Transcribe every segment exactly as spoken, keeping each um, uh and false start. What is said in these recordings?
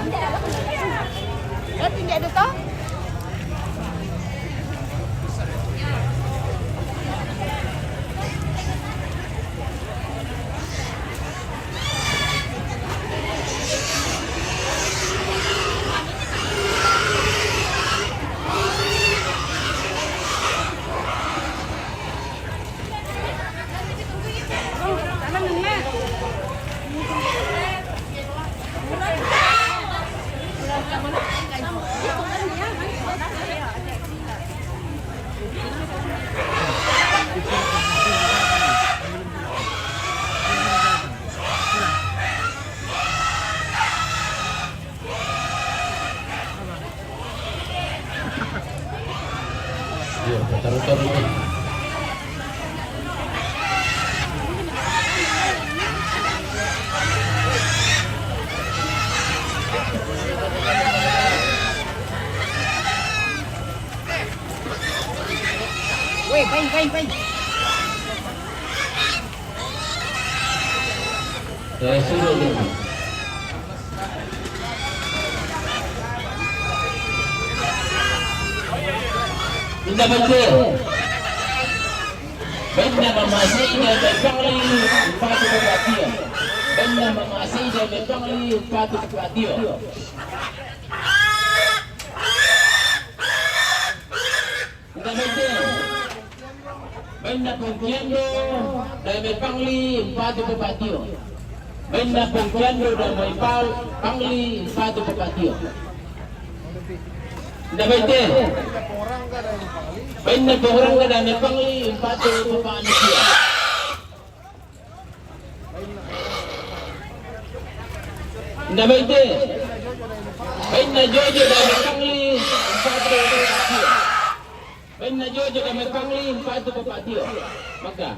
Dah tinggal ada tau? Iya, putar-putar ini. Weh, pai, pai, pai. Eh, sudah, sudah. Inda bete. Benda mamasi inda bepangli, patu bepatio. Benda mamasi inda bepangli, patu bepatio. Inda bete. Benda pongkiando, dame pangli, patu bepatio. Benda pongkiando, dame pal-, pangli, patu bepatio. Inda bete. Benda pongorang dame pangli, patu bepatio. Inda bete. Benda jojo dame pangli, patu bepatio. Benda jojo dame pangli, patu bepatio. Maka.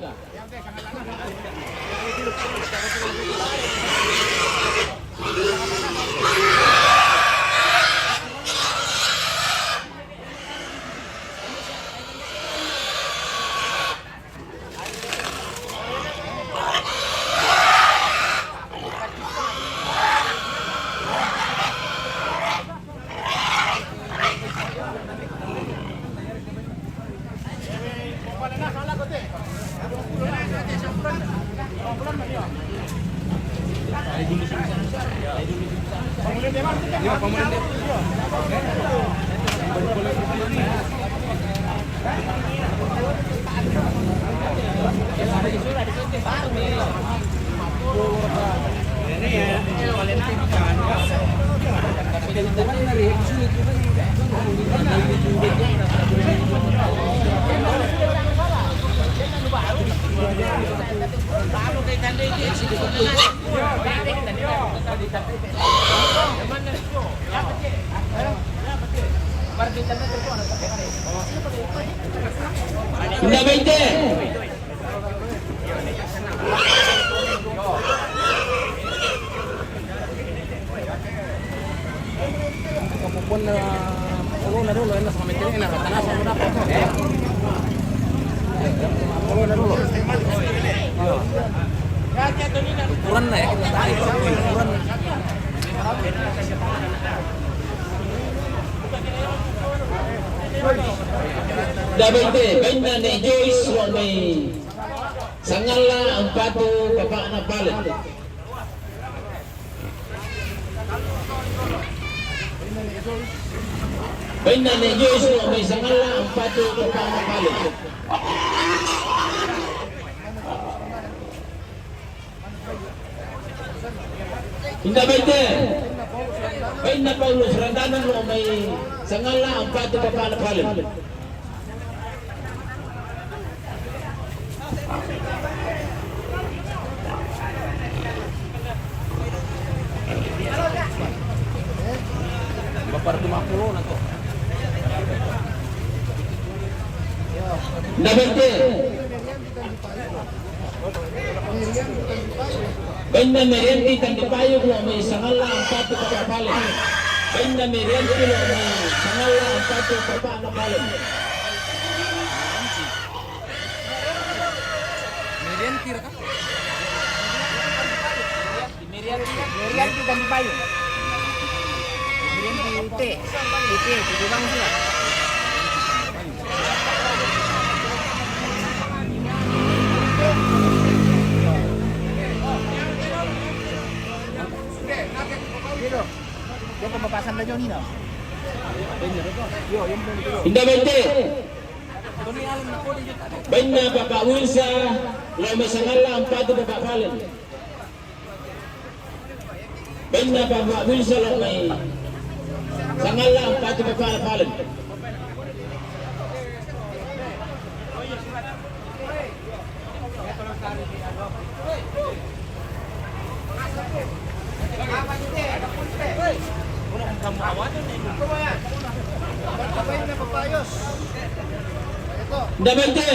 Inda bete. Pokoknya, pokoknya dulu, enak sama menteri, enak, tanah sama dapat. Pokoknya dulu. Ukuran lah ya, kita tarik ukuran. Inda bete, benda ne Joyce wa mai Sangalla ampatu papa'na pale. Benda ne Joyce wa mai Sangalla ampatu papa'na pale. Inda bete. Benda Paulus Rantanan wa mai Sangalla ampatu papa'na pale. Inda bete. Benda Merianti Tandi Payung wa mai Sangalla ampatu papa'na pale. Benda Merianti wa mai Sangalla ampatu papa'na pale. Merianti raka? Merianti Tandi Payung. Titik, titik, titik bang sila. Dia pembebasan dah Joni dah. Indah Bente. Bainna Bapak Wilsa, lo' mai Sangalla, ampatu Bapak Falen. Bainna Bapak Wilsa, lo' mai Sangalla, ampatu Bapak Falen. Indah Bente.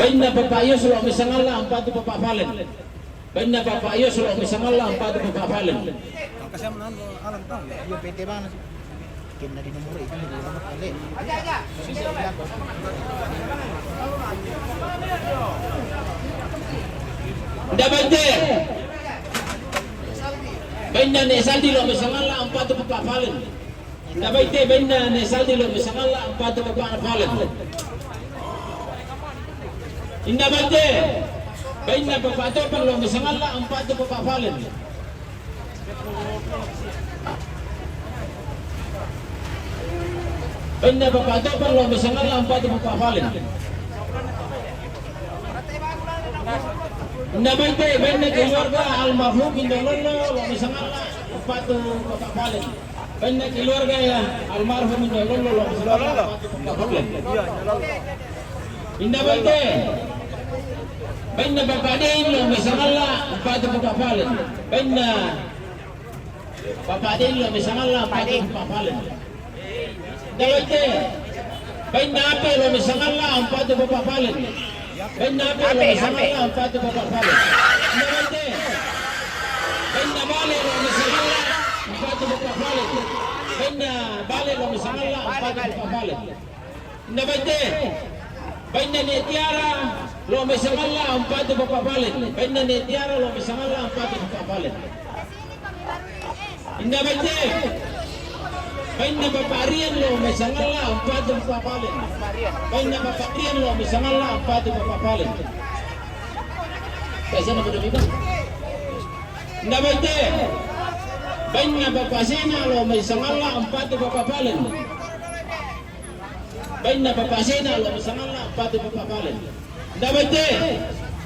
Bainna Bapak Yos, lo' mai Sangalla, ampatu Bapak Falen. Bainna Bapak Yos, lo' mai Sangalla, ampatu Bapak Falen. Kenna di nomor itu, di nomor kali. Indah Bente. Bainna Ne' Saldi, lo' mai Sangalla, ampatu Bapak Falen. Indah Bente. Bainna Ne' Saldi, lo' mai Sangalla, ampatu Bapak Falen. Indah Bente. Bainna Bapak Topan, lo' mai Sangalla, ampatu Bapak Falen. Bainna Bapak Topan, lo' mai Sangalla, ampatu Bapak Falen. Indah Bente. Bainna keluarga almarhum Indo Lollo, lo' mai Sangalla, ampatu Bapak Falen. Bainna keluarga almarhum Indo Lollo, lo' mai Sangalla, ampatu Bapak Falen. Indah Bente. Bainna Bapak Dein, lo' mai Sangalla, ampatu Bapak Falen. Bainna Bapak Dein, lo' mai Sangalla, ampatu Bapak Falen. Indah Bente. Bainna Ape, lo' mai Sangalla, ampatu Bapak Falen. Bainna Ape, lo' mai Sangalla, ampatu Bapak Falen. Indah Bente. Bainna Bale, lo' mai Sangalla, ampatu Bapak Falen. Bainna Bale, lo' mai Sangalla, ampatu Bapak Falen. Indah Bente. Bainna Ne' Tiara, lo' mai Sangalla, ampatu Bapak Falen. Bainna Ne' Tiara, lo' mai Sangalla, ampatu Bapak Falen. Indah Bente. Bainna Bapak Rian, lo' mai Sangalla, ampatu Bapak Falen. Bainna Bapak Rian, lo' mai Sangalla, ampatu Bapak Falen. Biasana pada bilang. Indah Bente. Bainna Bapak Sena, lo' mai Sangalla, ampatu Bapak Falen. Bainna Bapak Sena, lo' mai Sangalla, ampatu Bapak Falen. Indah Bente.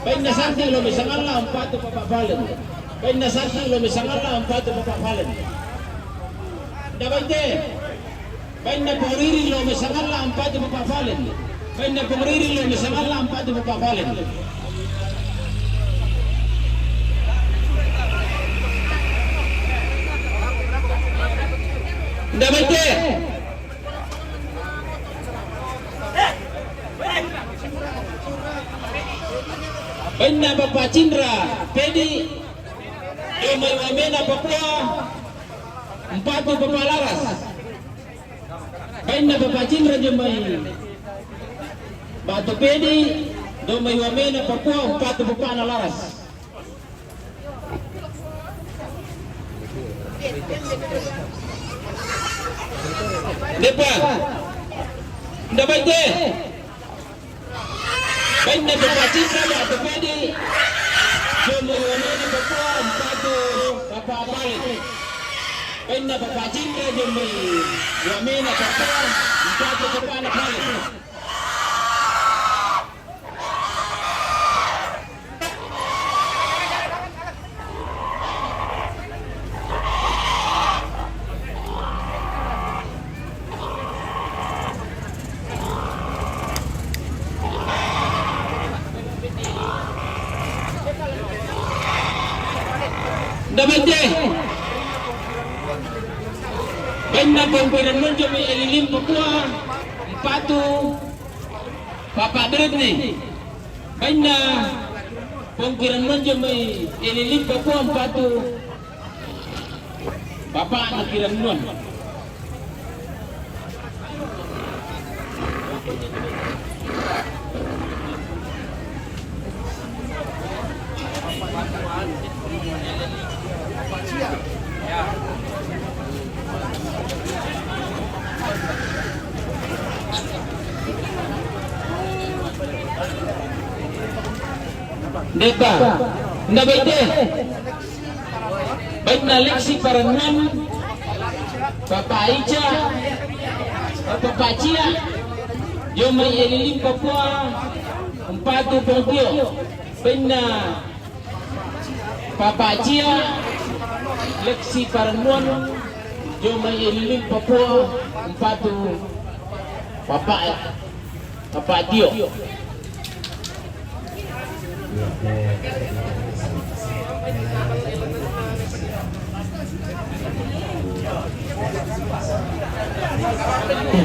Bainna Santi, lo' mai Sangalla, ampatu Bapak Falen. Bainna Santi, lo' mai Sangalla, ampatu Bapak Falen. Indah Bente. Bainna Pong Riri, lo' mai Sangalla, ampatu Bapak Falen. Bainna Pong Riri, lo' mai Sangalla, ampatu Bapak Falen. Indah Bente. Bainna Bapak Cindra Pedi, lo' mai Wamena Papua, ampatu Bapak Laras. Bainna Bapak Cindra jo mai Batu Pedi, jo mai Wamena Papua, ampatu Bapakna Laras. Depan. Indah Bente. Bainna Bapak Cindra Batu Pedi, jo mai Wamena Papua, ampatu Bapak Falen. Bainna Bapak Cindra jo mai Wamena Papua, ampatu Bapakna Falen. Indah Bente. Bainna Pong Piran Monjo mai Elilim Papua, ampatu Bapak Bretni. Bainna Pong Kiran Monjo mai Elilim Papua, ampatu Bapakna Kiran Nuan. Deba, nda bete. Bainna Lexi Parannuan, Papa Ica, Papa Cia, jomai Elilin Papua, umpatu Pong Tio. Bainna Papa Cia, Lexi Parannuan, jomai Elilin Papua, umpatu Papa, Papa Tio.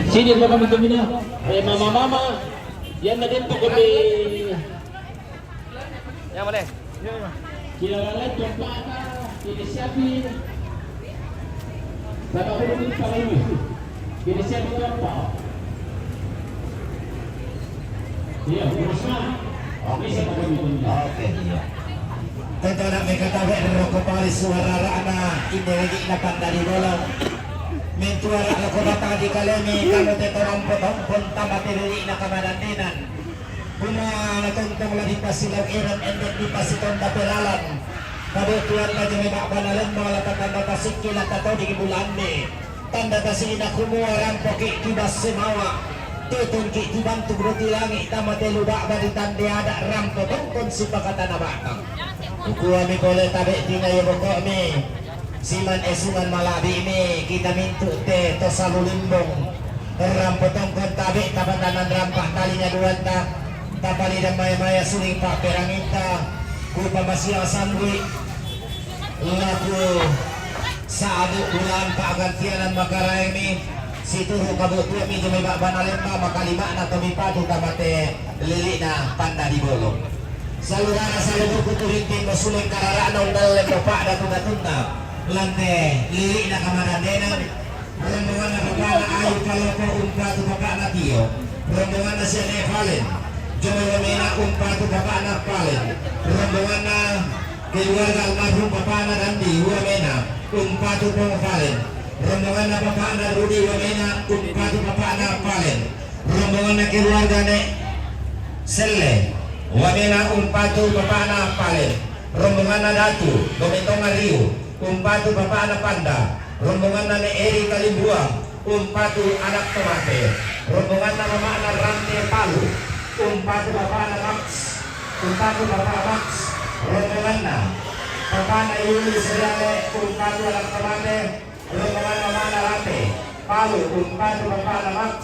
Sini, Bapak Minto Mina. Eh, mama-mama, yan na din po kami. Ya, boleh. Kilala lain tuan pata, ini siapi. Bapak Guru ini Pak Guru. Ini siapi tuan pata. Iya, terus mah. Oke. Bisa Pak Guru ini. Oke, iya. Tentang nak mereka tahu rokok paling suara rana, ini lagi nak pandari bolong. Mentuara rokok batang di kalemi, kalau tetorong potong pun tambah tiri nak kamadan dinan. Buna na tongtong la di pasilau iran endek di pasitonda pelalan. Kabutuhan na jemebak bana lembang la tatanda tasikki la tatodi bulande. Tanda tasina kumua rampoki kibas semawa. Tutungki tibantuk roti langit tama telu bak badi tande adak rampo tongkon sipakatana batang. Ukuami pole tabe tina ya bokokmi. Siman esungan malabimi kita mintu te to salu limbong. Rampo tongkon tabe tapatanan rampak talinya duanta. Tapalida maya-maya suling paperanginta. Kupa masiang sandui. Laku saadu bulan pagantianan makaraemi. Situru kabutuami jemi bak bana lemba makalimana tomi patu tamate lilikna panda di bolong. Salurana salubuku turinting masuleng kararana undalleng bapak datu-datunna. Lante lilikna kamadandenan. Rombonganna bapana Ayu Palopo umpatu bapana Tio. Rombonganna siane Palen. Jomai wamena umpatu bapana Palen. Rombonganna keluarga almarhum bapana Dandi wamena umpatu pong Palen. Rombonganna bapana Rudi wamena umpatu bapana Palen. Rombonganna keluarga ne Selle wamena umpatu bapana Palen. Rombonganna Datu Dometonga Riu umpatu bapana Panda. Rombonganna ne Eri Kalimbuang umpatu anak tomate. Rombonganna mamana Rante Palu umpatu bapana Max. Umpatu bapana Max. Rombonganna bapana Yuli Seriale umpatu anak tomate. Rombonganna mamana Rante Palu umpatu bapana Max.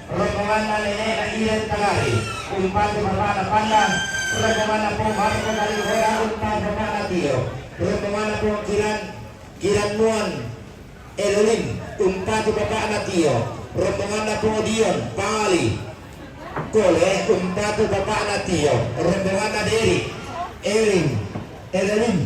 Rombonganna nenekna Iren Tagari umpatu bapana Panda. Rombonganna Pong Marco Kalingora umpatu bapana Tio. Rombonganna Pong Kiran, Kiran Muan Elulin umpatu bapana Tio. Rombonganna Pong Dion Pali Kole umpatu bapana Tio. Rombonganna Deri Erin Elulin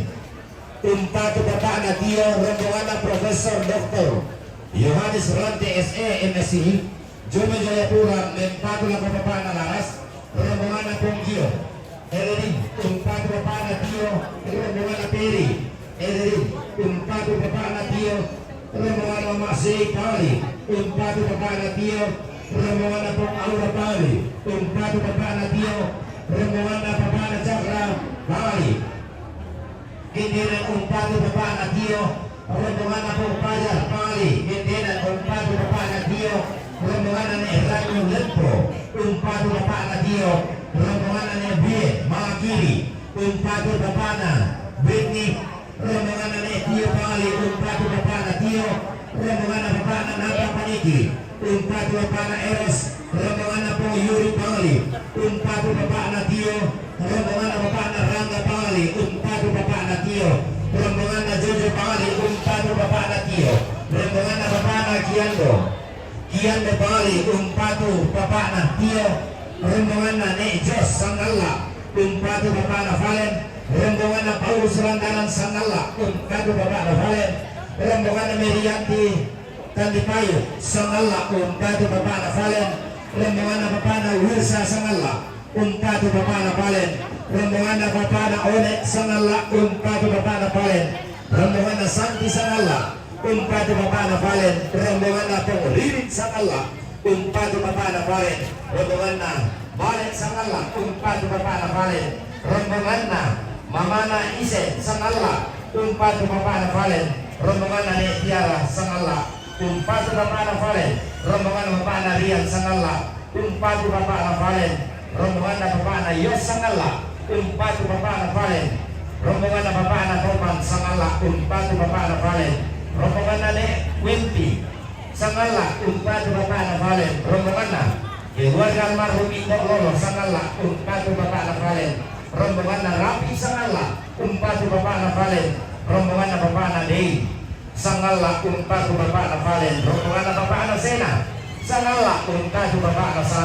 umpatu bapana Tio. Rombonganna Profesor Doktor Yohanes Rante S E M Si Joma Jayapura mempatu lako bapana Laras. Rombonganna Pong Tio Eredin umpatu bapana Tio. Rombonganna Peri Eredin umpatu bapana Tio. Rombonganna Masei Pali umpatu bapana Tio. Rombonganna Pong Aura Pali umpatu bapana Tio. Rombonganna bapana Cakra Pali. Gendenan umpatu bapana Tio. Rombonganna Pong Pajar Pali. Gendenan umpatu bapana Tio. Rombonganna ne Rannu Lempo umpatu bapana Tio. Rombonganna ne Bie Makiri umpatu bapana Britni. Rombonganna ne Tio Pali umpatu bapana Tio. Rombonganna bapana Nata Paniki umpatu bapana Eros. Rombonganna Pong Yuri Pali umpatu bapana Tio. Rombonganna bapana Rangga Pali umpatu bapana Tio. Rombonganna Jojo Pali umpatu bapana Tio. Rombonganna bapana Kiando. Kiando Pali umpatu bapana Tio. Rombonganna ne Jos Sangalla umpatu bapana Valen. Rombonganna Paulus Randanan Sangalla umpatu bapana Valen. Rombonganna Merianti Tandi Payu Sangalla umpatu bapana Valen. Rombonganna bapana Wirsa Sangalla umpatu bapana Valen. Rombonganna bapa'na One sangalla umpatu bapa'na Palen. Rombonganna Santi sangalla umpatu bapa'na Palen. Rombonganna Pong Ririn sangalla umpatu bapa'na Palen. Rombonganna Bale sangalla umpatu bapa'na Palen. Rombonganna mamana Ise sangalla umpatu bapa'na Palen. Rombonganna Ne Tiara sangalla umpatu bapa'na Palen. Rombonganna bapa'na Rian sangalla umpatu bapa'na Palen. Rombonganna bapa'na Yos sangalla umpatu bapa'na Palen. Rombonganna bapa'na Topan sangalla umpatu bapa'na Palen. Rombonganna Ne Wempi sangalla umpatu bapa'na Palen. Rombonganna keluarga almarhum Ito Lolo sangalla umpatu bapa'na Palen. Rombonganna Rapi sangalla umpatu bapa'na Palen. Rombonganna bapa'na Dei sangalla umpatu bapa'na Palen. Rombonganna bapa'na Sena sangalla umpatu bapa'na sa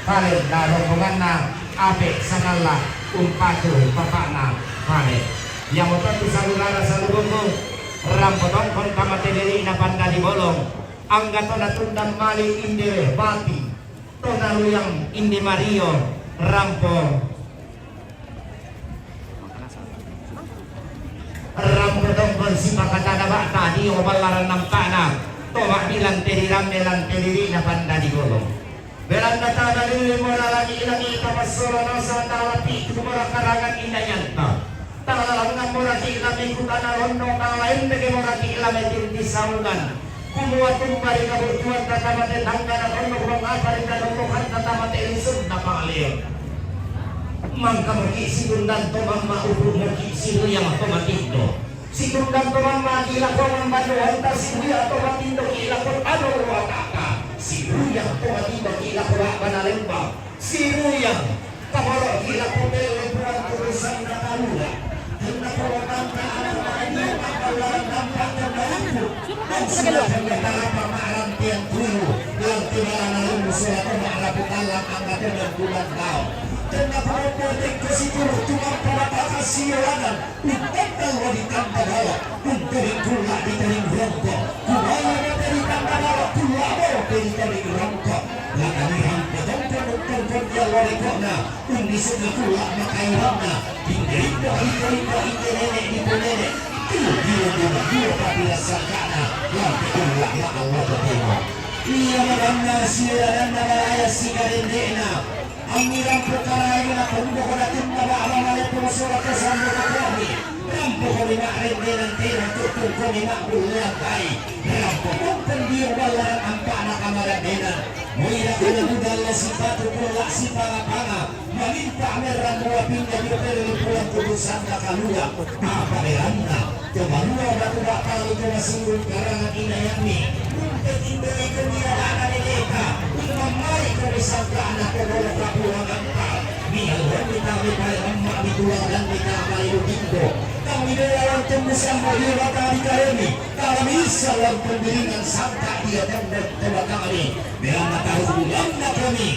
Palen. Na rombonganna Ape sangalla umpatu bapa'na Palen. Iamoto tu saudara salubungku, rampo tongkon tama te diri'na Panda di Bolong, angga to natundang mali inde Bati, to naluyang inde Mario, rampo Rampo tongkon sipakatana ba'ta dio ballaran nampa'na to ma'di lan te diri'na, lan te diri'na Panda di Bolong. Belanna tana lilli mora langi'-langi' tapassoro nasa talapi tu mora karangan inayanta. Talalangngan mora ki' lame kutana londo, talaendeke mora ki' lame tinti saungan. Kumua tumpa ri kabu'tuanta tama te tangngana tonno, kuangapa ri kadotohanta tama te lisunna pangalean. Mangka moki' situndang to mamma, upu' moki' siruyang to matindo. Situndang to mamma ki' lako mambannuanta, siruyang to matindo ki' lako ado luata'ta, siruyang to matindo ki' lako la'bana lembang. Siruyang, tabaloki' lako pelle Puang Kudusanna kalua. Tenna polotanna anak-anak dia makallaran dampa tenna upu'. Maksudna tenna tarapa ma'ranteang tuyu, lan te balana lummu sola to ma'rapu tallang angga tenna bulan tau. Tenna pamoppo tengko situru' tumampa mapakassiolangan. Uttandang wa ditanda bala, unteding kulla' diteding rongko, kumaya mote ditanda bala, kulla' mote diteding rongko. Lakani rampo tongkon uttongkon diallo reko'na, unnisuna kulla' makairanna, pinggirippo iko-iko ike nene' diponene', tu dio dua-dua papirassakka'na, lampe kulla' la allo totemo. Iya mabanna sirananna malaya sikarende'na. Ammi rampo karaenna, tondoko datunna ba'ba maleppong sola to sambo koko'mi. Rampokomi ma'rendenan tena tu'tungkomi ma'bulleang tai. Rampo tongkon dio ballaran ampa'na kamarendenan. Moira kana budalla sipatu kulla' sipanga-panga. Maminta merrang mua pinna dio pelle Puang Kudusanna kalua. Apa beranna? To banua batu ba'talu to masinggung karangan inayammi, unte tindoi komi ada'na neneta, ummammari komi sangka'na to dolo kapuanganta, mialluanni tama pale mamma mituang lanni tama liru tindo, kami bela lan temmusammo dio batang di kalemi, kami issa lan pembiringan sangka dio tondok to batangmi, belanna tahu bulanna komi.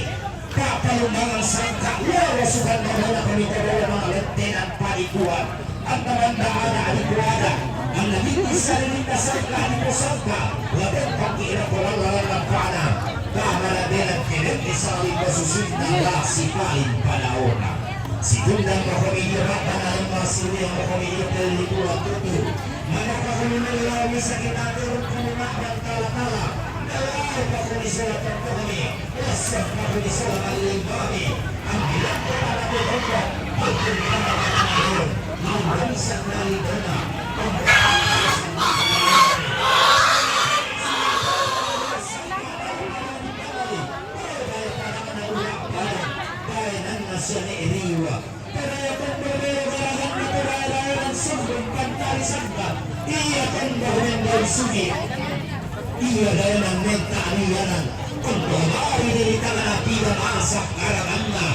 Pa'palumbangan sangka' lolo sukanna komi to dolo mangalettena padikuan. Anna manda ada' dikuada', anna bitti saririnna sangka' diposangka', la tongkongki' lako lalla-lalla pana. Kamaradenan kenemmi saling pasusuinna la sipaling padaona. Situndang mokomi dio ba'bana lembang, siruyang mokomi dio pelle Puang tutu. Manappa komi mellau misaki taturung komi ma'bang tala-tala, nalai pakoni sola tongkomi. Iya tonggo mendai sugi. Iya daenang menta lianan. Tonggo mari dari tangan api dan asap karanganna.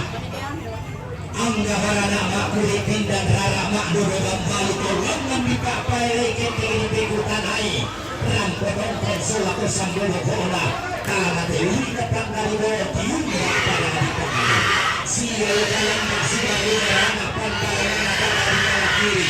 Angga barana ma'kuri pindan rara ma'dodo bambali tolongan di pa'paeleke tiri pekutanai. Rampo tongkon sola ko sambo bokona. Tala tewi tepat dari bawah tiumba pada di pokona. Sia dalam masih dari rara ma'panda rara pada di kiri.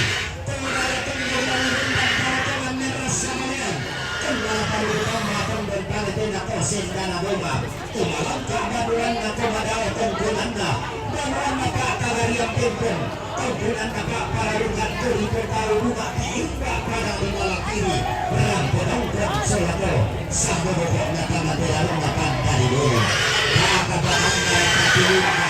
Umalangka' banuanna to madao tongkonanna, Danuanna pa'tagariang pempeng, tongkonanna pa'pararungang tuli potau bunga tiumba padang di malakiri, rampo tongkon solato, sambo boko'na tama terarunga panta di dolo. Maka bahanna raka tiumba,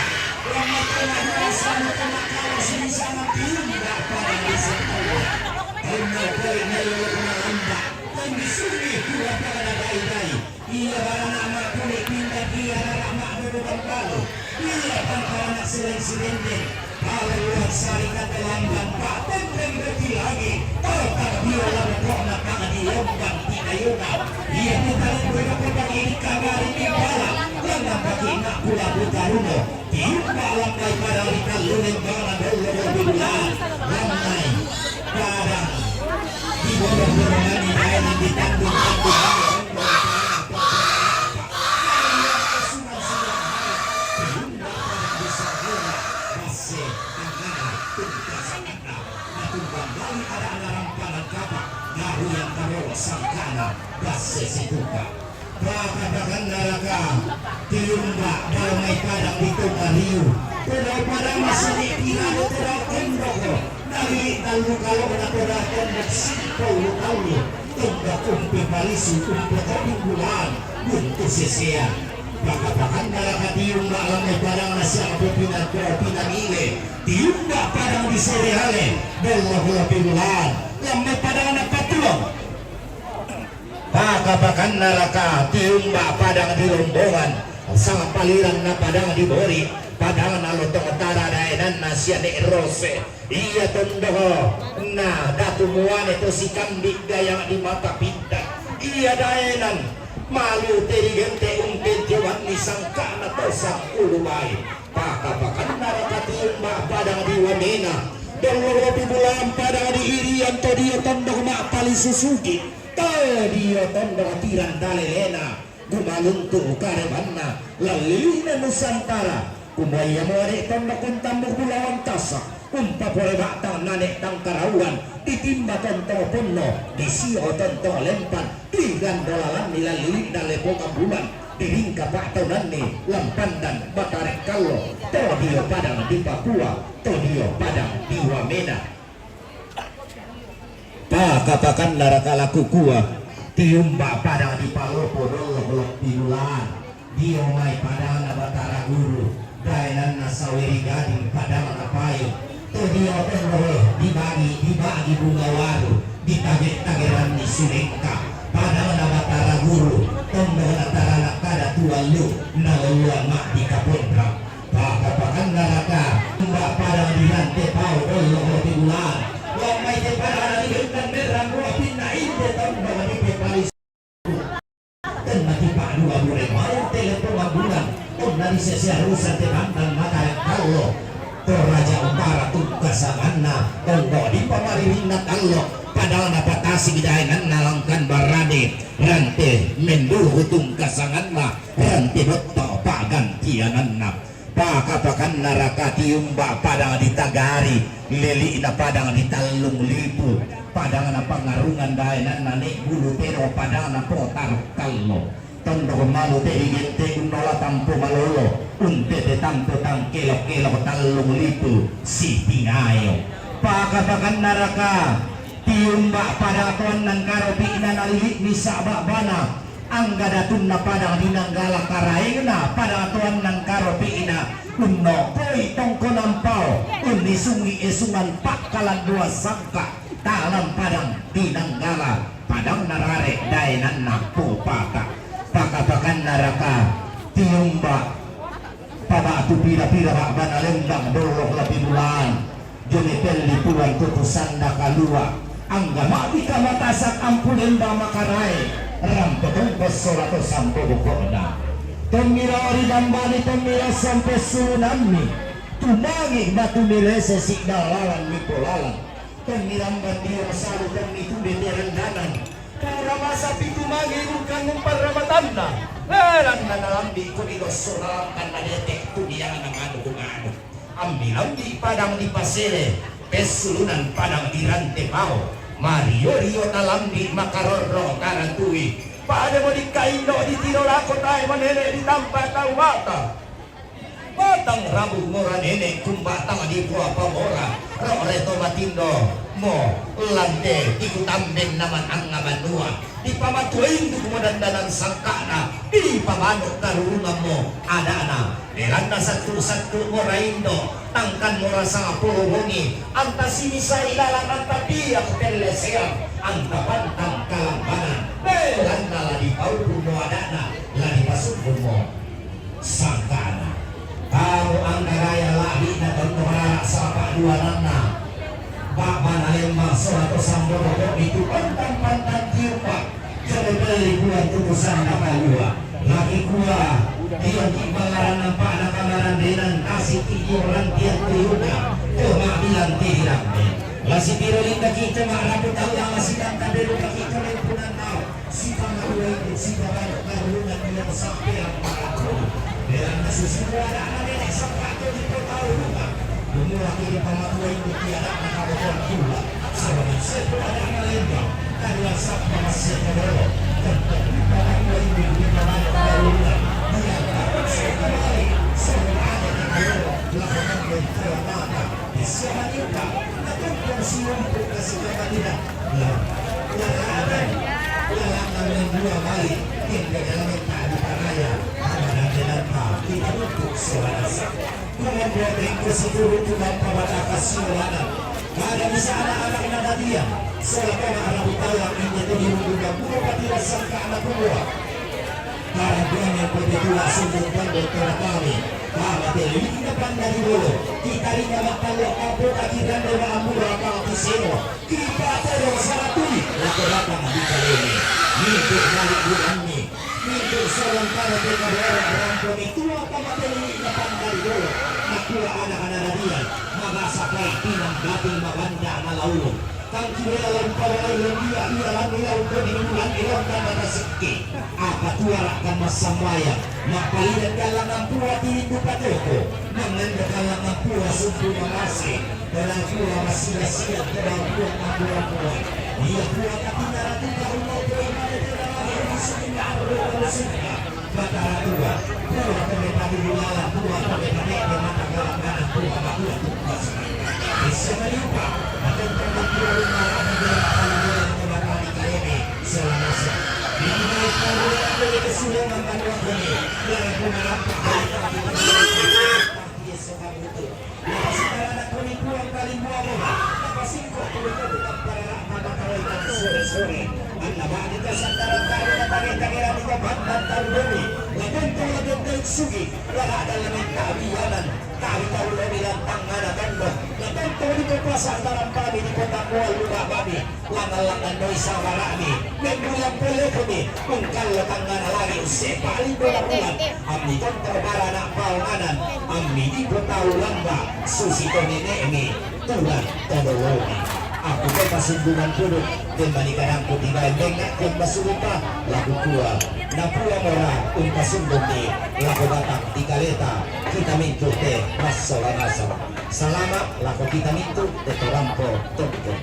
lamma tama dua sama tama kala sinisana tiumba padang di sentauan. Tonna pole nello lomba, tonni sungi dua padang dai-dai. Ia barana ma'puli pinda, ia rara ma'dodo bambalo, ia pangkarana seleng sirendeng, pala ruang sari katelambang, pa'tendeng reti lagi, tau tarbio la boko'na pang di lombang tinayona, ia putareng berapa pagi di kamari di pala, lanna pagi ma'pula butaruno, Tiumba lammai padang di tallu lembana dollo ri bulan. Lammai padang di borong-boronganni daenang di tandung-tandung. Basse angana tungka sakana. Natumbang bali ada-ada rampanan kapa. Nahu yang karoro sangkana basse situka. Pakapakanna raka tiumba dao mai padang di Tongariu, to dao padang masini pirane to dao tondoko, nalili tallu kalo na to dao tondok sipau lu tallu, tondok umpe palisu umpe toding bulan buntu sesea. Pakapakanna raka tiumba lamai padang na siapa pinang pinang ile, tiumba padang di sereale, dollo lopi bulan, lamai padang na patuang. Pakapakanna raka tiumba padang di Lombongan, sampaliranna padang di Bori, padangna Lotong Tara daenanna sia Ne' Rose, ia tondoho na Datu Muane to sikambi gayang di mata pinta, ia daenan malu te digente umpentioanni sangkana to sangkulu bai. Pakapakanna raka tiumba padang di Wamena, dollo lopi bulan padang di Irian to dio tondoho ma'pali susugi. Tae dio tondok tirang dalelena, gumaluntu karebanna, lallili'na Nusantara, kumua iamo ade' tondok untambuk bulawan tasa, umpapole ba'tang nane' tangkarauan, ditimba tontong ponno, disio tontong lempan, digando lalanni lallili'na lepoka bulan, diringka pa'taunanni lampandan batare kallo, to dio padang di Papua, to dio padang di Wamena. Pakapakanna raka la kukua, tiumba padang di Palopo dollo lopi bulan, dio mai padangna Batara Guru, daenanna Saweri Gading padangna Payo, to dio tondoho dibagi, dibagi bunga waru, ditage-tageranni sulengka, padangna Batara Guru, tondoho na tarana kada tuallu, nalolloan ma'di kaponra. Pakapakanna raka, umba padang di Rante Pao dollo lopi bulan. Lammai te padang di Bendan Merrang Ruapinna inde tondok di Pepalisu. Tenna kipa'dua bure mayang te leppo mabbulang. Onna di sese arusan te bantang mata kallo. To Raja Utara tungka sanganna tondok di pamaririnna tallo. Padang na patasi daenanna langkan barane. Rante Menduhu tungka sanganna. Rante Botto pa'gantiananna. Pakapakanna raka tiumba padang di Tagari, lili'na padang di Tallung Lipu, padangna Pangarungan daenanna Ne' Bulu Tero, padangna Potaro Kallo. Tondok malu te digente unnola tampo malolo, untete tampo tangkelok-kelok Tallung Lipu, sitingayo. Pakapakanna raka tiumba padang toanna karopi'na nalili'mi sa'ba bana, Angga datunna padang di Nanggala karaengna padang toanna karopi'na unnokoi tongkonan pao unnisungi esungan pakkalanduan sangka talang padang di Nanggala padangna rare daenanna Popata. Pakapakanna raka tiumba pabatu pira-pira ba'bana lembang dollo lopi bulan. Jone pelli puang tutu sanda kalua, angga ma'dika matasak ampu lemba makarae, rampo tongko sola to sampo boko'na. Tommi lao ridambani, tommi lao sampe sulunammi, tumangi batu mirese si'da lalang mipo lalang. Tommi ramban dio salu, tommi tude terandanan. Pura masapi tumangi rungkang umparramatanna. Lanna nalambi ko di losso lalang tanna dete tuniana manu kumanu. Ammi lambi padang di Pasele, pessulunan padang di Rantepao, mario-rio na lambi makarorro karatui, padamo dikkainno ditiro lako tae manene ditampa tau mata. Batang rabu mora nene' kumbatang di pua pamora, ro' reto matindo mo lante di kutamben naman angnga banua. Di pamatuain tu kumodandanan sangka'na, di pabanu' karurungan mo ada'na. Belanna sattu'-sattu' mora indo', tangkan mora sangapolo bongi, anta sinisa ilalang anta piak pelleseang, anta pantang kalambanan. Belanna la dipaurung mo ada'na, la dipasumbung mo sangka'na. Kamu anggaraya la'bi'na tonno rara' sapa' duananna. Ba'bana lembang sola to sambo boko' itu pantang-pantang tiupa. Jari belli Puang tu kusanna kalua. Laki kua, dio ki bangaran ampa'na kamarandenan kasi' ki dio rantian tuyu'na. Toma bilang ti dirambe. Lasi tiro linda ki toma rapu tau lama sidang kabelu laki kelempunan tau. Sipamatua itu, sipamatua karunungan yang sampai yang paling dulu. Belanna susi ada anak nenek sampai itu di kota rumah. Umur akhirnya pamatua itu tiada anak kabotoan pula. Sama sepo ada anak lembang. Karena siapa masih kebelo. Tempat pamatua itu di pamatua karunungan. Dia tak masih kembali. Semua ada di kebelo. Lakukan berkata. Siapa juga? Nakumpul si untuk kasih kata tidak. Nah, nah, nah, nah, nah, dua kali. Kita dalam tak dipercaya. Ada dan tidak tahu. Kita untuk suara. Kemudian ringkus itu untuk bapak-bapak kasih. Ada bisa anak-anak yang ada dia. Soal kena anak utara ini tu di rumah buku pati rasa anak tua. Karena yang begitu langsung bukan dokter kami. Karena ini kita pandang dulu. Kita ini makan lokal pun akhirnya dewa ambil lokal di sini. Kita terus satu. Lako datang di kali ini. Minggu balik bulan ini. Minggu seorang pada tengah orang orang pun itu apa materi kita pandang dulu. Aku anak-anak dia. Maka sampai pinang dapil mabanda anak laulu. Tangki bela lampau air dia ia lami laut kodi bulan ilang kata tasiki. Apa tuara kan masambaya. Mapalidan kalangan pua tilindu patoko. Manganda kalangan pua sumpu mamasi. Pelaku masila-sila pelaku pua pua. Ia pua katina ratu karunau pua mana pula lagi di sini arro musika. Batara tua, tua pemeta di bulala, tua pemeta di mata galak anak tua, tua tua. Bisa melimpah, atau pemeta di bulala, tua tua tua tua tua. Selamasa. Di mana itu ada kesulitan dan waktu ini. Dalam penerapan. Dia sebab itu. Napasitaranak kami puang kalimbuang, napasingko kami kami tamparara mata kawai sore-sore. Anna bani kasandaran kami na tage-tage rani kabandan tarubani. Lapunto lapunto sugi, lala dalam tabianan. Kami tarubani lantang mana tanda. Lapunto di kepasa dalam kami di kota kual lupa kami. Langan-langan noi sabara'mi, membulan pole kami, ungkalla tangngana lagi usse paling bola bulan, ammi tonto barana paonganan, ammi dipo tau lamba, susi to nene'mi, tulang to lolomi. Aku to pasundungan puduk, kembali kadangku tiba benga kemba surupa, laku kua, napua mora, umpasundungi, laku datang di kaleta, kita mintu te, massola nasaba. Salama, laku kita mintu, te torampo, tonto.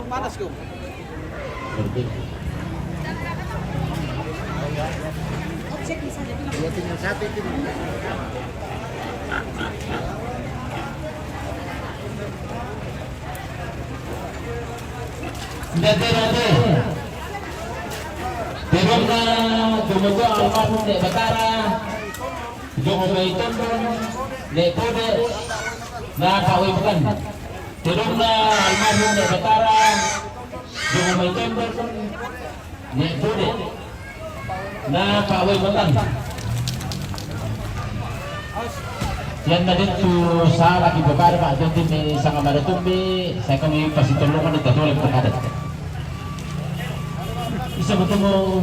Panas, Kum. Ndate-ndate. Tedonna Tumoto almarhum Dek Batara. Joko Baitondon, Dek Tode, na Pak Wimkan. Tedonna almarhum Dek Batara, Joko Baitondon, Dek Tode, na Pak Wimkan. Yan na din tu sala ki babada Pak Jotin ni sanga mada tumbi, saya kami pasi tolongan di tatolek terhadap. Bisa bertemu.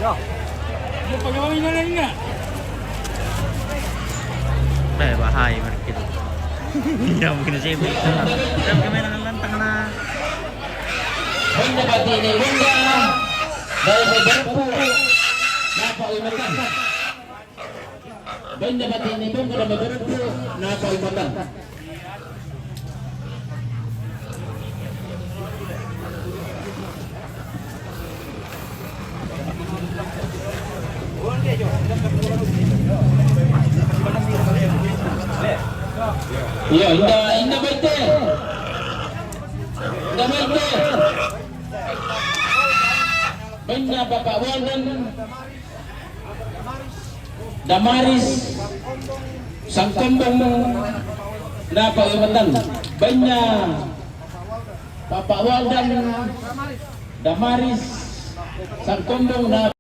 Dah. Dia pakai wangi mana ingat? Dah, bahaya mereka tu. Dah mungkin saya beri. Dah kami dengan lantang lah. Honda bati ni, Honda. Dari Liverpool. Nampak uyu matan. Bainna bati ni Bongka dame Barukku, napa uyu matan. Iya, inda, inda baite. Inda baite. Bainna Bapak Waldan. Damaris Sangkombong napa uyu matan. Bainna Bapak Waldan Damaris Sangkombong na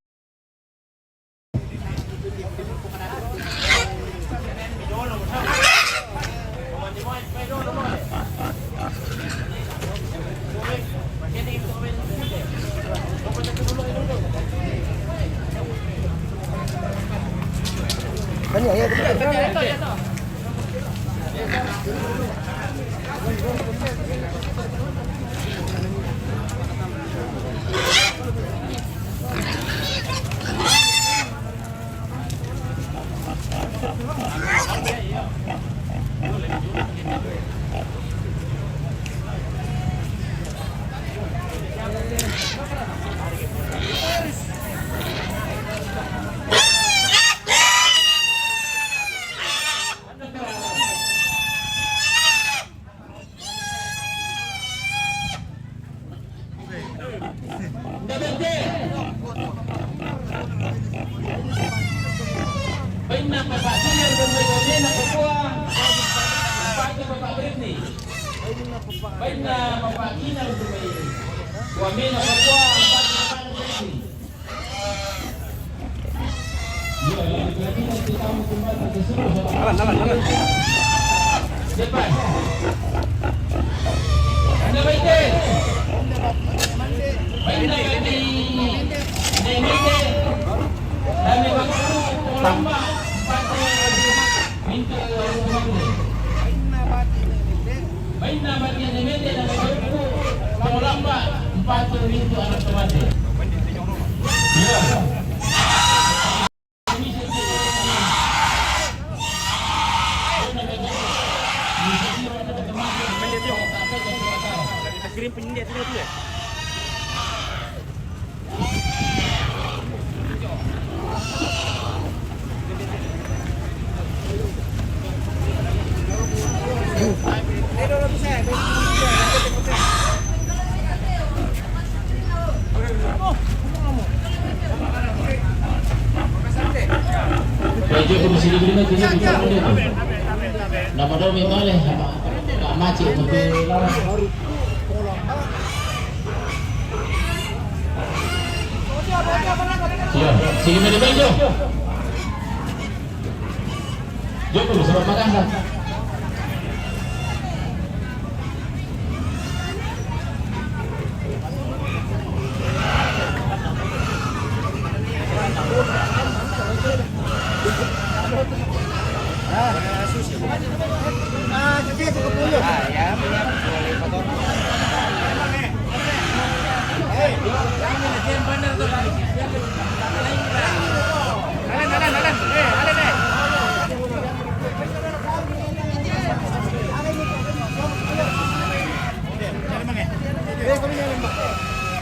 Bainna Bapak Kinar dame Wamena Papua, Bapak Britni. Bainna Bapak Kinar dame Wamena Papua, Bapak Britni. Alan, alan, alan. Bainna bati ni Mete dame Barukku, Pongolamba, mpatu mintu anak tomate. Iya. Kirim penyindir tu, tu, eh. Baju aku mesti dibeli nanti ni, bukan benda tu. Nama dia memang leh, tak macam tu. Sila, sila main, main, jom. Jom dulu, sebab panas dah.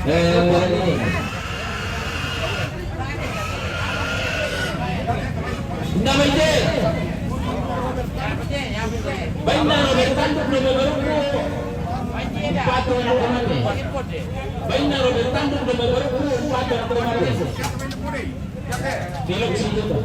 Eh, Inda baite. Bainna Robert Tanduk dame Barukku, mpatu anak tomate. Bainna Robert Tanduk dame Barukku, mpatu anak tomate. Belok situ tu.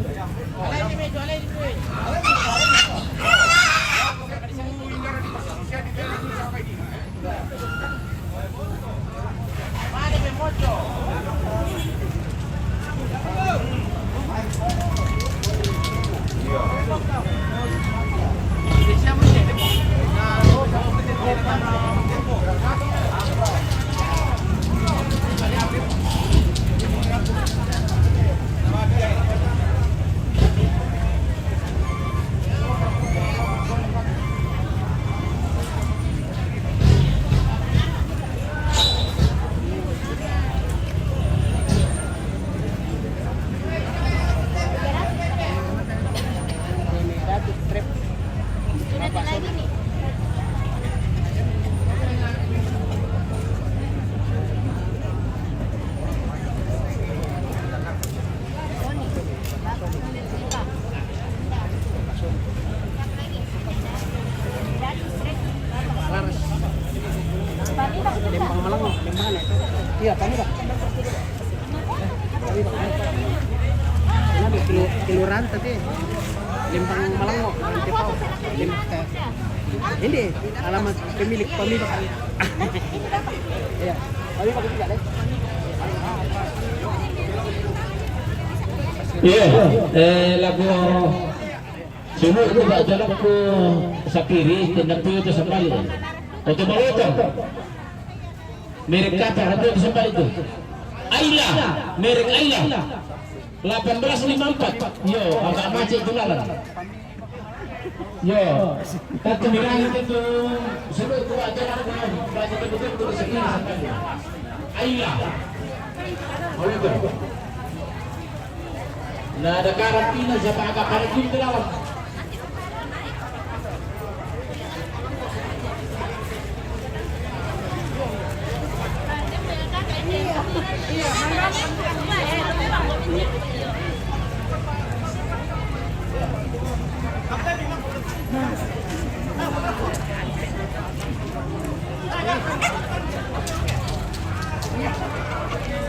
Kelu-, kelurahan tadi Lembang Malango, Lembang Tepau. Lem-, eh, ini alamat pemilik, pemilik. Iya. Iya, eh, lagu sulu itu tak jalan ke sakiri, tendang tu itu sambal. Oto baloto. Merek apa? Apa itu sambal itu? Aila, merek Aila. Delapan belas lima empat. Yo, agak macet itu lalan. Yo, satu bilang itu sudah tua jalan, baca betul-betul segini sampai. Aila. Nah, ada karantina siapa agak pada kita lawan.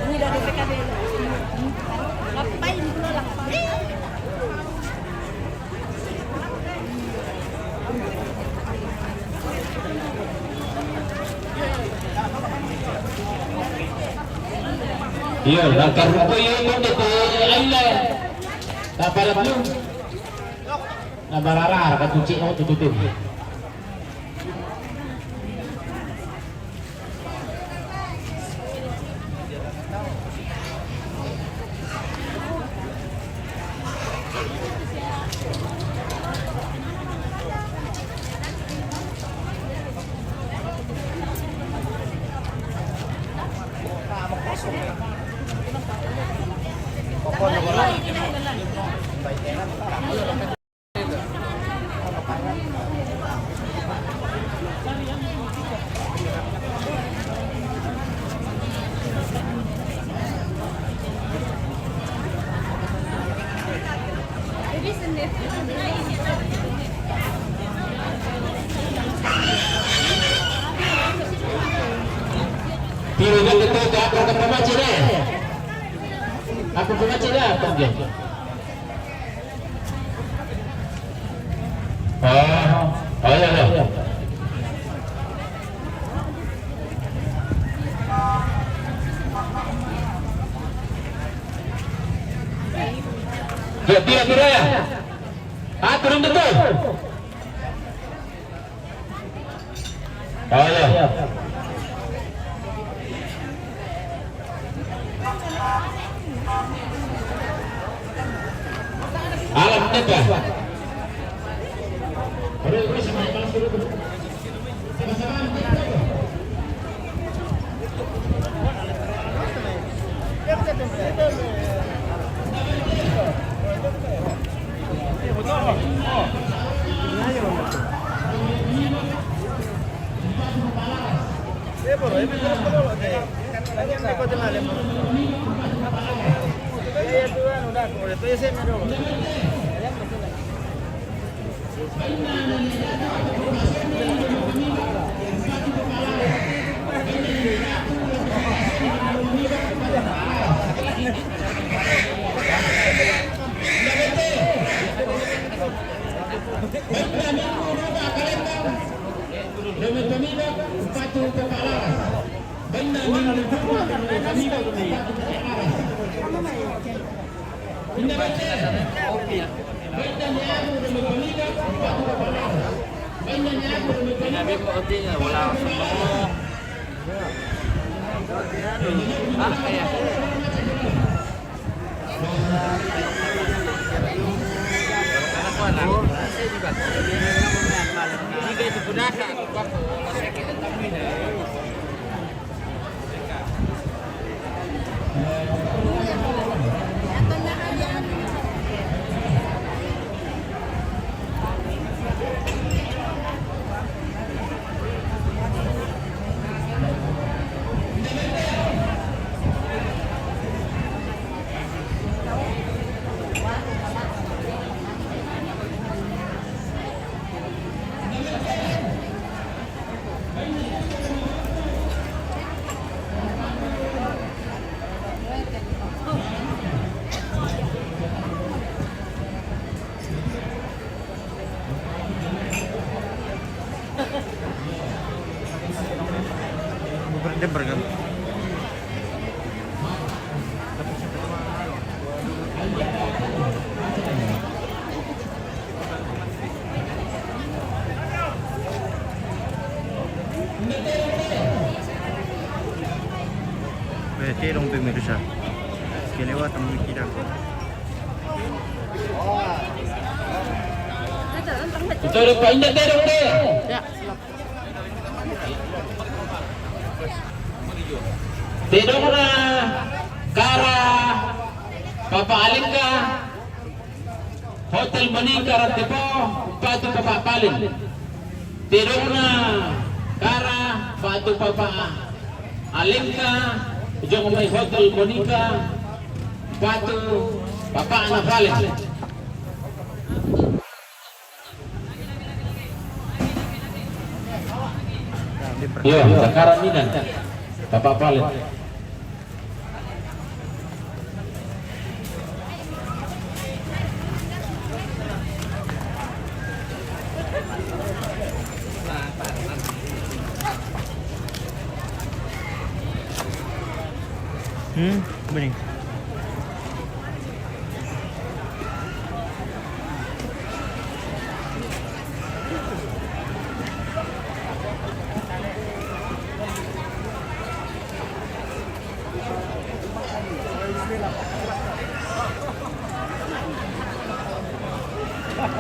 Ini dari P K B. Ngapain pula lah? Iya, langkar rupa iya itu, betul. Aila. Tak pada belum. Nah, barara, kata cik, oh, tutup. Tiro dia kata, "Apa kata macam ni? Apa kata macam ni?" Apa dia? Oh, oh ya, ya. Ya, dia kira ya. Ah, turun betul. Oh ya. Alam teka. Pergam. Bete dong pe medusa. Kelewa temu kidang. Ito, ito, inda terong de. Ya, siap. Tedong na kara Papa Alingka, Hotel Monica Rantipo, umpatu Papa Palin. Tedong na kara umpatu Papa Alingka, jong mai Hotel Monica, umpatu Papa na Palin. Yo, sekarang ni dan Papa Palin. Hmm, bening.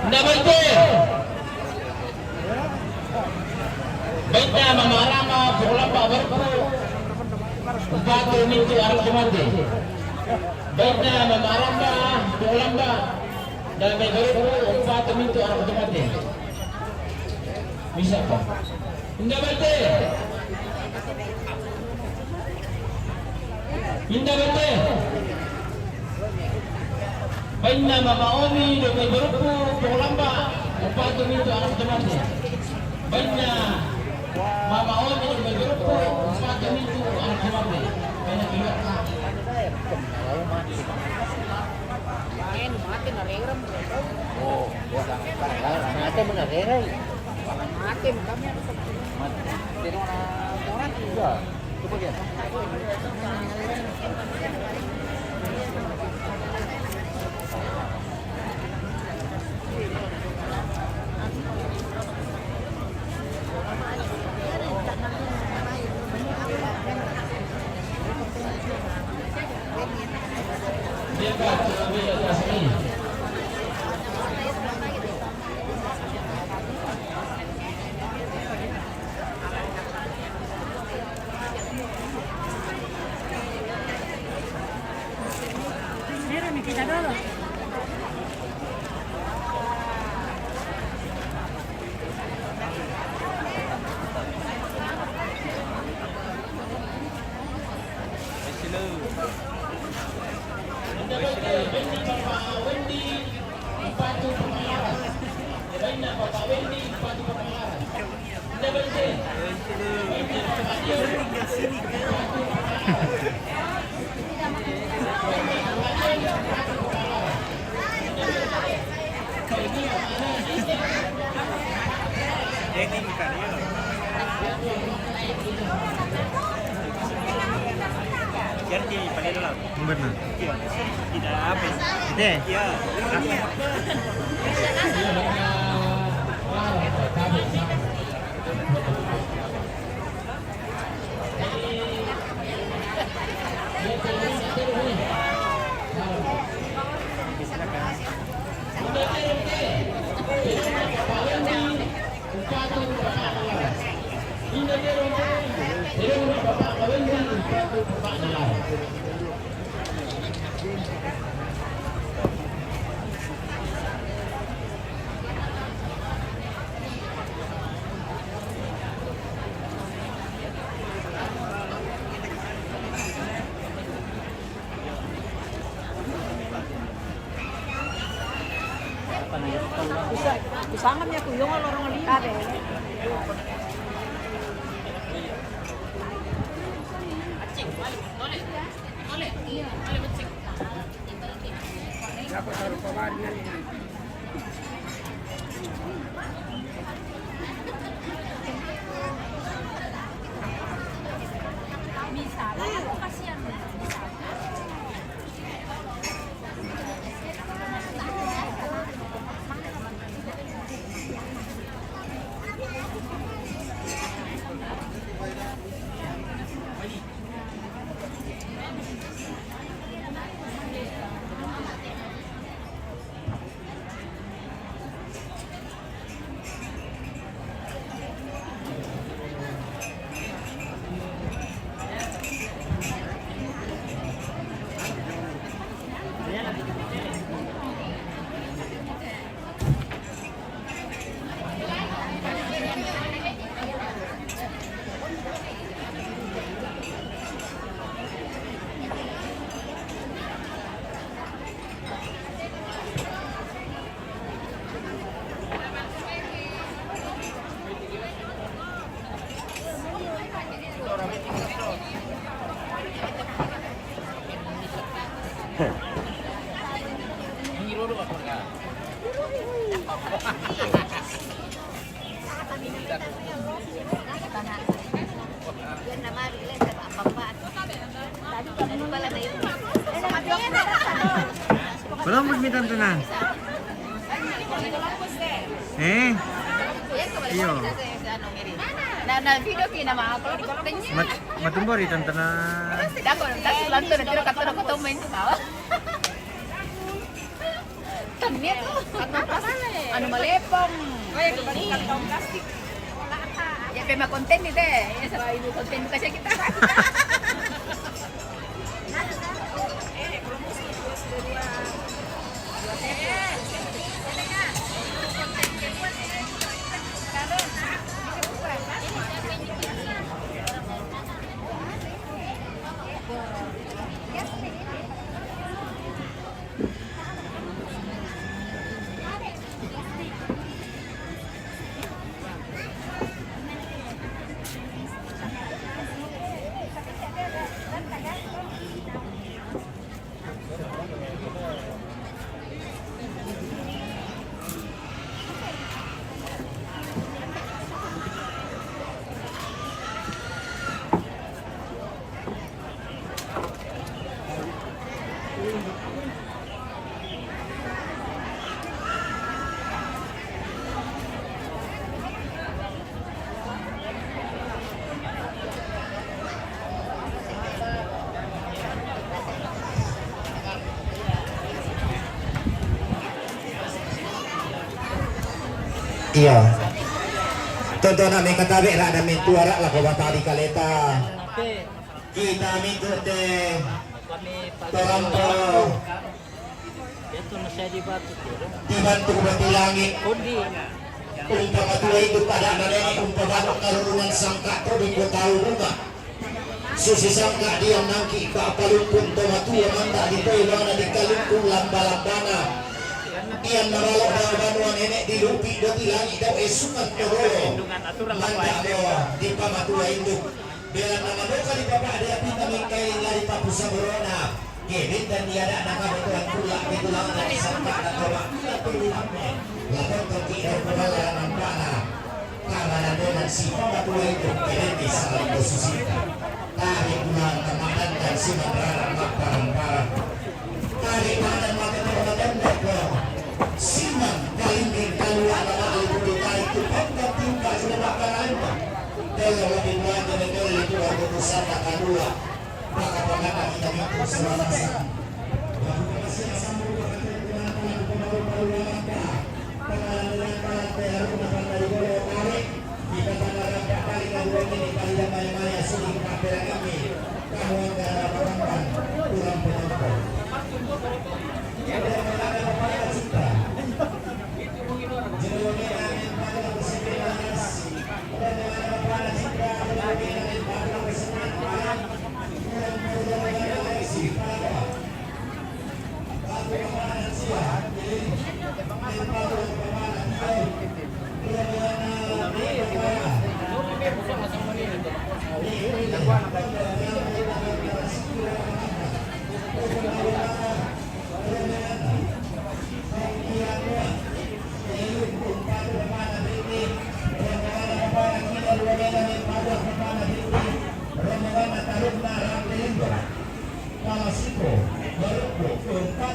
Nda baite. Baitna Mama Arama, Pokolamba, Barukku, umpatu mintu anak jemate. Baitna Mama Arama, Pokolamba, da mai Barukku, umpatu mintu anak jemate. Bisa pa? Inda baite. Inda baite. Baitna Mama Omi, da mai Barukku, Pokolamba, umpatu mintu anak jemate. Baitna Mama Omi, da mai Barukku, umpatu mintu anak jemate. Baitna keluar. Eh, mati na rerem. Oh, mati na rerem. Mati, kami ada satu. Mati. Tidak ada orang. Iya. Mira, me quita todo. Benar. Ite. Usangan niya, kuya, nga lorong lima. Belum, belum, minta tenang. Eh? Iyo. Na, na video ki na ma, kalau di Mat-, matumbori tantana. Dako, kasi lanto na tiro katoro ko to main ko tawa. Tania tu. Anu malepong. Ya, pe ma konten ni te. Ya, sama ibu konten kasi kita. Iyo. Tonton ami katabe ra dami tua ra lako batari kaleta. Kita mitu te torampo. Dibantu bati langit. Umpama tua itu pada naleni umpama karurungan sangka to di kota rumah. Susi sangka dia nangki ba palungkung to matua manta di toy mana di kalungkung lamba-lambana. Dia nabalo ba banua nenek di lupi do di langit do esungan to rolo. Manta mo di pamatua itu. Bela na madoka di bapa dia pita mingkai lari papu saborona. Kebit dan dia ada na kabutuhan pula di tulang dari sampai na toba. Ila tuli amme. Lapor toki dan kebala nampana. Karena dengan si papa tua itu kebit di salah itu susita. Tarik pulang kemadan dan si mandrara maparang-parang. Tarik badan maka kau tembak kau. Siman kalingking kalua nama alibu ditarik tu pangkat tingkat sudah makan anda. Kalau lebih kuat dari kau itu waktu pusat tak kalua. Maka pangkat kita itu selama sana. Waktu masih asam berubah kata dengan pelaku pembawa baru langkah. Pengalaman langkah baru dapat dari bola tarik. Kita tanah rampak kali kedua ini kali yang maya-maya sudah empat belas kaki. Kamu angka harapan kurang penonton. Ada kepala cinta. Jero merah yang pada bersebelas. Ada kepala cinta. Jero merah yang pada bersebelas. Kurang penonton.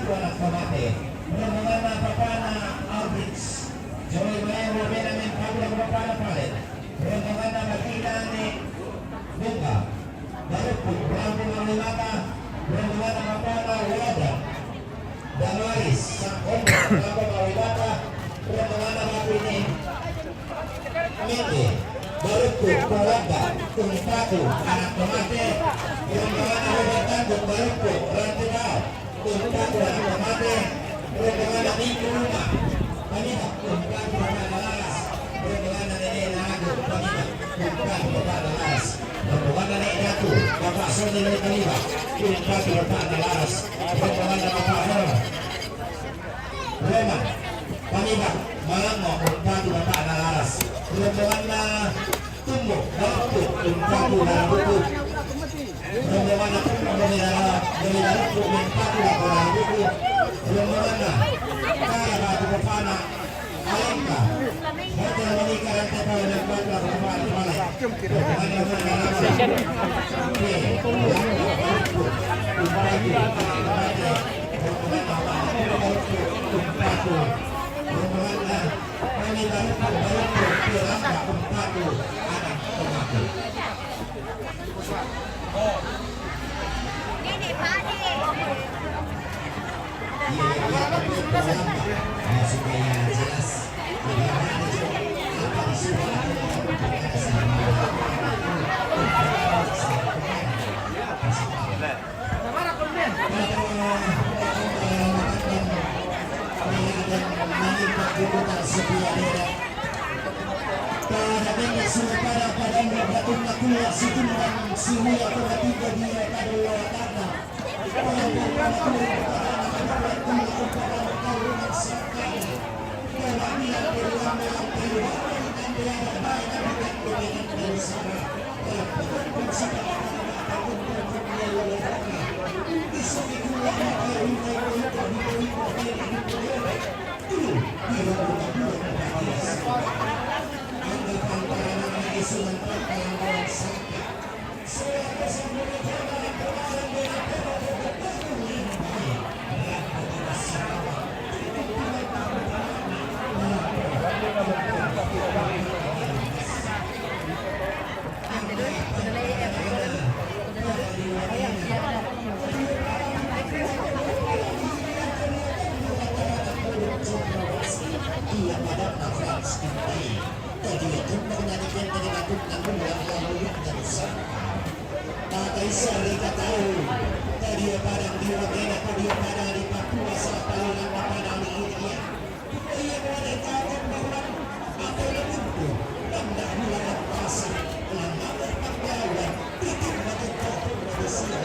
Anak pamate. Rombonganna bapana Albits. Joy Maemo Benjamin Pablo bapana Pale. Rombonganna Matina ni Bunga. Barukku Rambu Mawimata. Rombonganna bapana Wada. Damaris Sakombo Rambu Mawimata. Rombonganna Bapini. Mete, barukku, keluarga, umpatu, anak pamate, rombonganna Roba Tanduk, barukku, rantau, umpatu, anak pamate, rombonganna Minggu Rumah, Paniba, umpatu, bapana Laras, rombonganna Nene Nagu, Paniba, umpatu, bapana Laras, rombonganna Nene Datu, Bapak Sony Nene Paniba, umpatu, bapana Laras, rombonganna Bapak Roman. Roma, Paniba, Malango, umpatu, bapana Laras. Rombonganna Tumbo, Daruku, umpatu, Daruku. Rombonganna Tumbo, Daruku, umpatu, Daruku. Rombonganna Kara, bapana Alengka. Hotel Monika, rantau, bapana Pale. Supaya jelas. Tadi itu menyanyikan dari lagu-lagu yang lalu yang dari sana. Maka isya mereka tahu. Tadi pada di Wamena, tadi pada di Papua, saat paling lama pada di India. Ia mereka akan bangun atau menunggu. Rendah melawan pasir, lama berpanggalan, titik mati tahun manusia.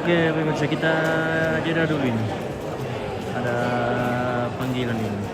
Oke, pemirsa, kita jeda dulu ini. Ada panggilan ini.